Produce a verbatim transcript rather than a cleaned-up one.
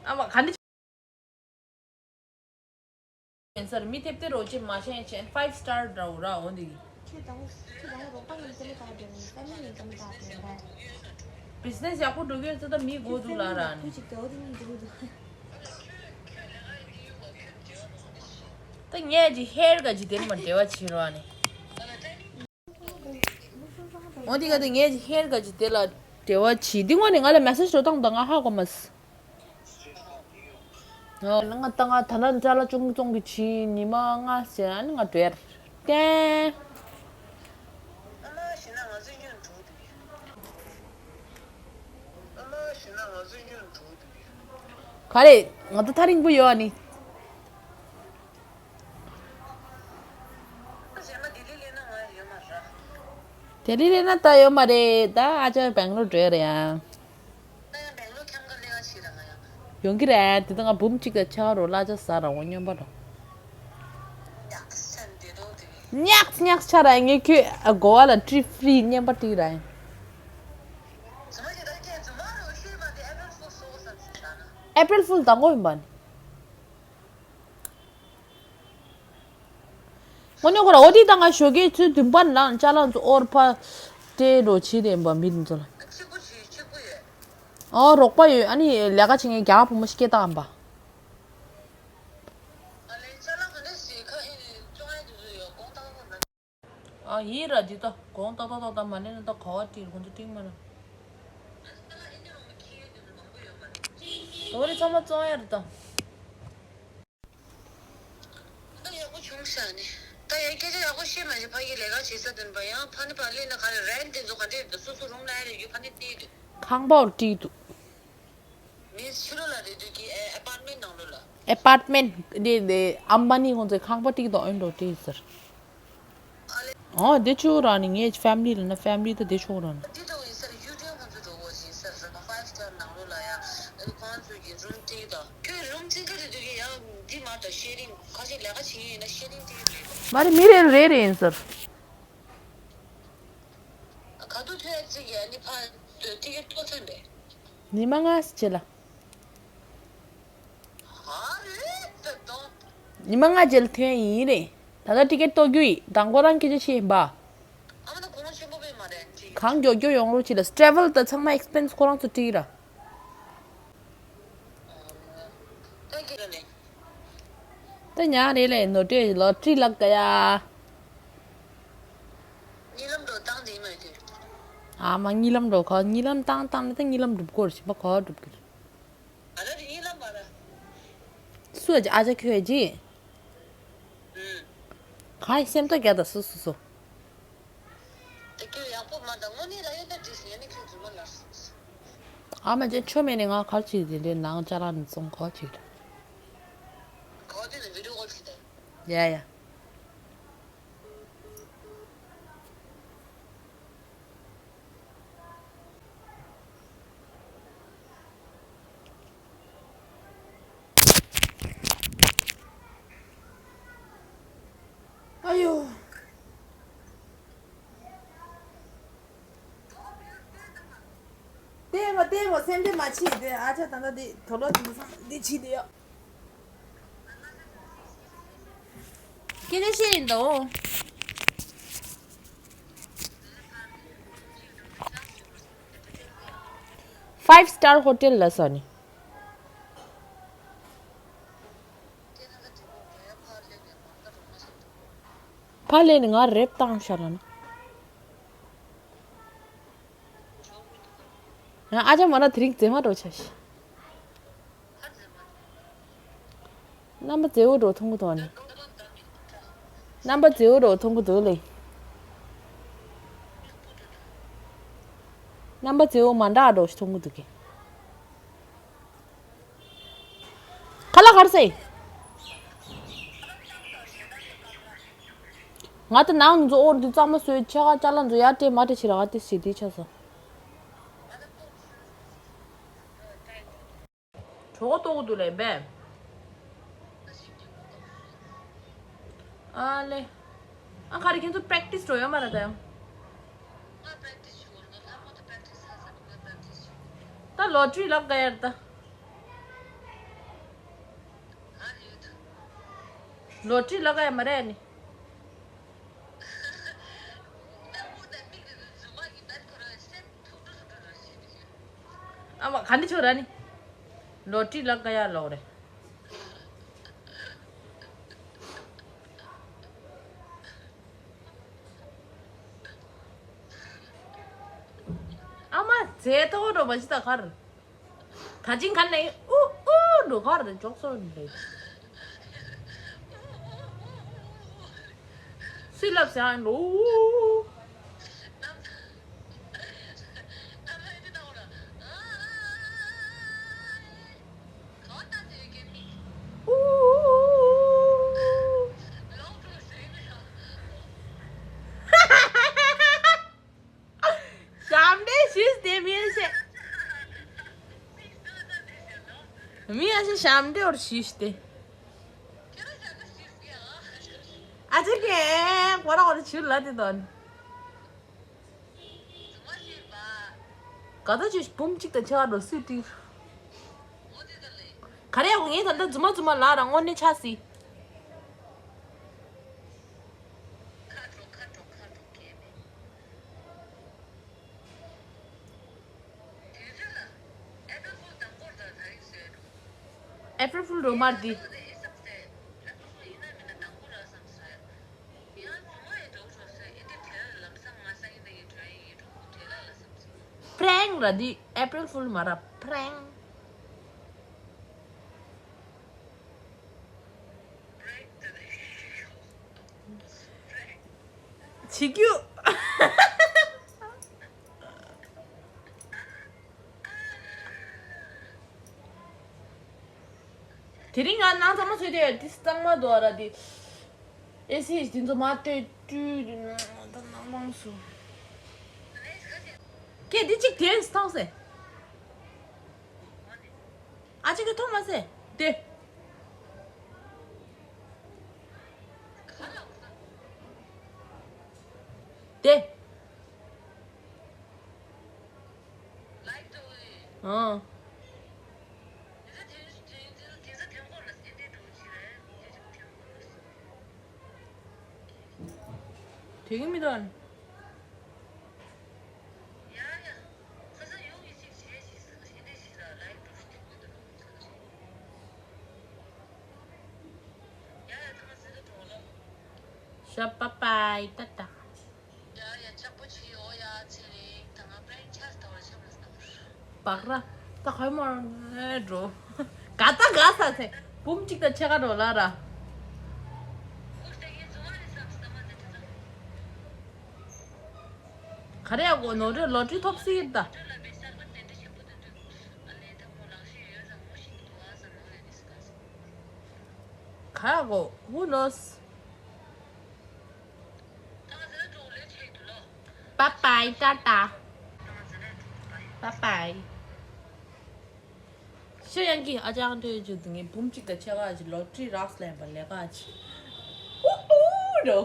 ཨ་མ་ག་འདྲ་ཡིན་ཟེར། མི་ཐེབས་ཏེ་རོ་ཅེ་མ་ཤེས་ཅན་ཕའིབ་སི་ཊར་འདྲ་བོ་ར་འོ་འདི་གི་ཁྱོད་དང་ཁྱོད་དང་རོགས་པ་ཡིན་ཏེ་ལེ་ད་དེ་ནི་ཕེ་མི་ལི་ཡིན་ཏེ་ལེ་ད་དེ་ནི་བི་ཟི་ནེ་སི་ཡག་པོ་འགྲོ་གི་ཡོད་ཚེ་ད་མི་དགོས་འདུག་ལ་ར་ནི། ཁྱོད་ཅིག་དེ་འོ་དེ་ནི་འགྲོ་གི་འདུག་ད་ངས་ཅི་ཧེར་ག་ཅི་དེ་ནི་མ་འབྲེལ་བ་བྱེད་རོགས་ནི། འོ་དེ་ག་དེ་ངས་ཧེར་ག་ཅི་དེ་ལ་འབྲེལ་བ་བྱེད། དེ་སྔོན་ནས་ང་ལ་མེ་སེ་ཇི་འགྲོ་སྟངས་དང་ང་ཧ་གོ་མ་སི། ང་ད་ང་ད་ན་ཅ་ལག་ཅུང་ཙོང་གི་ཕྱི་ཉི་མ་ལྔ་ཟེར་ཨ་ནི་ང་བྲེལ་ཏན། ག་རེ་ང་ད་ཐག་རིང་པོ་ཡོད་ཨ་ནི། དེ་རིང་ལས་ན་ད་ཡོད་མ་རེད། ད་ཨ་ཅག་སྦེང་ལོར་འགྲོ་ཡ་རེད་ཡ། ཡོང་གི་རེད། དེ་ད་ང་འབུམ་གཅིག་དང་ཕྱེད་ཀ་རོ་གླ་ཆ་ཟ་ར་འོ་སྨྱོན་པ་རོ། ཉག་ཉག་ཆ་ར་ངས་ཁྱོད་གོ་བ་ལ་ཊི་ཕི་རི་སྨྱོན་པ་ཏི་ར། ཨེ་པྲིལ་ཕུལ་དང་པོ་ཡིན་པ་ནི། དངོས་གནས་ཁོ་ར་འོ་དེ་ད་ང་ཞོགས་ཀའི་ཚུལ་བདུན་པ་ནང་ཅ་ལག་ཚོ་ཨོར་ཕ་སྤྲད་རོགས་བྱེད་དེ་ཡིན་པ་མི་དེ་ཚོ་ལ། ཨོ་རོགས་པ་ཡོད། ཨ་ནི་ལས་ཀ་བྱེད་མཁན་རྒྱ་གར་བུ་མོ་ཞིག་སྐད་བཏང་པ། ཨ་ཡིན་ར་འདི་ད་གོང་ཏག་ཏག་ཏག་ད་མ་ལེན་ན་ད་ག་བ་སྤྲད་ཁོང་ཚོ་སྤྲད་མ་ན། ད་རེ་ཚང་མ་བཙོང་ཡ་རེད་ད། ད་ཡག་པོ་བྱུང་ཤག་ནི། ད་ཡང་སྐད་ཆ་ཡག་པོ་བཤད་མ་ཤེས། ཕ་གི་ལས་ཀ་བྱེད་ས་དེ་ནི་པ་ཡང་ཕ་ནི་པ་ལས་ན་ག་རེ་རེན་དེ་ཚོ་ག་འདྲས་སོ་སོ་རུམ་ལ་ཡ་རེ་ཡོད་ཕ་ནི་བལྟས་འདུག་ཁང་པ་བར་བྲིས་འདུག་མི་ཕྱི་ལོགས་ལ་རེད་འདུག་གི་ཨེ་ཨེ་པར་མེན་ནང་ལོགས་ལ། ཨེ་པར་མེན་དེ་དེ་ཨམ་བ་ནི་ཁོང་ཚོའི་ཁང་པ་བྲིས་འདུག་ཨེ་འགྲོ་བྲིས་ཟེར། ཨོ་དེ་ཆོ་ར་ནི་ངའི་ཕེ་མི་ལི་ལ་ན་ཕེ་མི་ལི་ད་དེ་ཆོ་ར་ནི། འདི་ལྟ་བུ་ཡིན་སར་ཡུ་ཊུབ་ཁོང་ཚོ་འགྲོ་དགོས་ཞིག་སར་ཕའིབ་སི་ཊར་ནང་ལོགས་ལ་ཡ། ཨ་ནི་ཁོང་ཚོ་གི་རུམ་བྲིས་དང་། ཁྱོད་རུམ་བྲིས་ཀ་རེད་འདུག་གི་ཡ། འདི་མ་གཏོགས་ཤེ་རིང་ཁ་ཤས་ལས་ཀ་བྱེད་ཡིན་ན་ཤེ་རིང་བྲིས་རེད། མ་རེད་མི་རེ་རེ་རེ་ཡིན་སར། ག་དུས་ཐོན་ཡ་གཅིག་གི་ཨ་ནི་ཕ་ཊི་ཀེ་ཊི་ཐོག་ཚན་པས། ཉི་མ་ལྔ་ཙམ་ཅིག་ལ། ཉི་མ་ལྔ་རྗེས་ལ་ཐོན་ཡིན་རེད། ད་ལྟ་ཊི་ཀེ་ཊི་གཏོང་རྒྱུ་ཡིན། དང་པོ་རང་སྐད་ཆ་བཤད་ཡིན་པ། གང་མགྱོགས་མགྱོགས་ཡོང་རོགས་བྱེད་ལ། ཊེ་རེ་ཝལ་དང་ཚང་མ་ཨེག་སི་པེན་སི་ཁོ་རང་ཚོ་ཁྲིད་ར། ད་ཉག་རེད་ལས་ནོར་འཁྲུལ་ལོ་ཊི་ལག་ག་ཡ། གཉིད་ལམ་འགྲོ་སྟངས་དེ་མ་དུས། ཨ་མ་གཉིད་ལམ་འགྲོ་ཁ་གཉིད་ལམ་བཏང་བཏང་ནས་ད་གཉིད་ལམ་འགྲུབ་སྐོར་བྱེད་པ་ག་བ་འགྲུབ་ཀྱི་རེད། ཨ་ལ་དེ་གཉིད་ལམ་མ་ར། སུ་ཨ་ཅག་ཨ་ཅག་ཁྱོད་ཨ་ཅི། ཨུམ། གང་ཡིན་སེམས་ཐག་རྒྱ་ད་སུ་སུ་སུ། དེ་ཁྱོད་ཡག་པོ་མ་འདང་དངོས་གནས་ལ་ཡོད་ད་དྲིས་ཡ་ནི་ཁྱོད་རྫུན་མ་ལ་སུ་སུ། ཨ་མ་ཅན་ཆོ་མེད་ནས་ང་གར་ཅིག་དེ་འདྲའི་ནང་ཅ་ལག་ནི་བཙོང་ག་བ་ཅིག་རེད། ག་བ་དེ་ནི་བི་ཌི་ཡོ་ཀོལ་བྱེད་ད། ཡ་ཡ། ཨ་ཡོ། བལྟས་པ་བལྟས་པ་སེམས་ཁྲལ་མ་བྱེད་དེ། ཨ་ཅག་ད་ལྟ་འདི་དོ་ལོ་དེ་ཚང་འདི་བྱེད་དེ་ཡོད། སྐད་ཆ་བཤད་ཡིན་དོ། ཕའིབ་སི་ཊར་ཧོ་ཊེལ་ལ་ས་ནི། ཕར་ལས་ནི་ང་རེབ་བཏང་ཤར་ལ་ན། ང་ཨ་ཅག་མ་ན་དེ་རིང་མཛེས་མ་འགྲོ་ཆ་ཤི། རྣམ་པ་མཛེས་པོ་འགྲོ་མཐོང་གི་འདུག་ཨ་ནི། རྣམ་པ་མཛེས་པོ་འགྲོ་མཐོང་གི་འདུག་ལེ། རྣམ་པ་མཛེས་པོ་མ་འདྲ་འགྲོ་ཞིག་མཐོང་གི་འདུག་གི། ཁ་ལག་གར་སེ། ང་ད་ནང་ཚོ་ཨོར་འདི་གཙང་མ་བཟོས་ཆ་ག་ཅ་ལག་ཚོ་ཡར་སྤྲད་མར་སྤྲད་བྱེད་ར་ང་དེ་ཞིག་དེ་ཆ་ས། གྲོད་ཁོག་ལྟོགས་ཀྱི་འདུག་ལེ་བས། ཨ་ལེ། ཨ་ག་རེ་ཁྱེད་ཚོ་པེ་རེག་ཊི་སི་འགྲོ་ཡོད་མ་རེད་ད་ཡང་། ད་ལོ་ཊི་རི་ལག་ག་ཡར་ད། ལོ་ཊི་རི་ལ་ཀ་ཡ་མ་རེད་ནི། ཨ་མ་ག་འདི་ཆོ་ར་ནི། ལོ་ཊི་རི་ལ་ཀ་ཡ་ལོ་རེད། ཨ་མ་ཚེ་ཐོག་འགྲོ་མ་ཤི་ད་གར། ད་ཅིང་ཁ་ནས་ཨུ་ཨུ་འགྲོ་གར་དེ་ཅོག་སོ་རེད། སུས་ལབ་ཟེར་ཨ་འགྲོ། ཞབས་འདྲེན་ཞུས་ཏེ་མི་ཡ་ཤེ། མི་ཡ་ཤེ་ཞབས་འདྲེན་བར་ཞུས་ཏེ། ཨ་ཅེ་ཀེ་ཁོ་ར་ཁོ་ར་ཆུ་ལ་དེ་དོན། ག་ད་ཆུ་བུམ་གཅིག་དང་ཆ་རོ་སུས་ཏི། ག་རེ་ཡག་ངས་ད་ལྟ་རྫུན་མ་རྫུན་མ་ལ་ར་དངོས་གནས་ཆ་སྲིད། April Fool རོ་མར་འདི། Prank ར་འདི། April Fool མ་ར་prank བྱེད་རྒྱུ། དེ་རིང་ང་ནང་ཚང་མ་ཚོས་དེ་དེ་གཙང་མ་འདུག་ར་དེ། ཨེ་སི་དེ་ཚོ་མ་ལྟོས་བཀྲུས་དེ་ནང་ལོངས་སུ། ཀེ་དེ་གཅིག་དེ་ཐོག་སེ། ཨ་ཅེ་གི་ཐོག་མ་སེ། དེ། དེ། ཨང་། དེ་གི་མི་དོན། ཤ་པ་པའི་ཏ་ཏ། བག་ར། ད་ཁོའི་མོར་ངའི་འགྲོ། ག་ད་ག་ས་ཚེ་བུམ་གཅིག་དང་ཕྱེད་ཀ་འགྲོ་ལ་ར། ག་རེ་ཡག་གོ་ནོར་འཁྲུལ་ལོ་འཁྲུལ་ཐོབ་སྲིད་ད། ག་ཡག་གོ་who knows། Bye bye, ཏ་ཏ། Bye bye། ཤེས་ཡང་གི་ཨ་ཅག་འདོད་རྒྱུ་དེ་ངས་བུམ་གཅིག་དང་ཕྱེད་ཀ་ཅིག་ལོ་ཊི་རི་རགས་ལེན་པ་ལས་ཀ་ཅིག་ཨུ་ཨུ་རོ།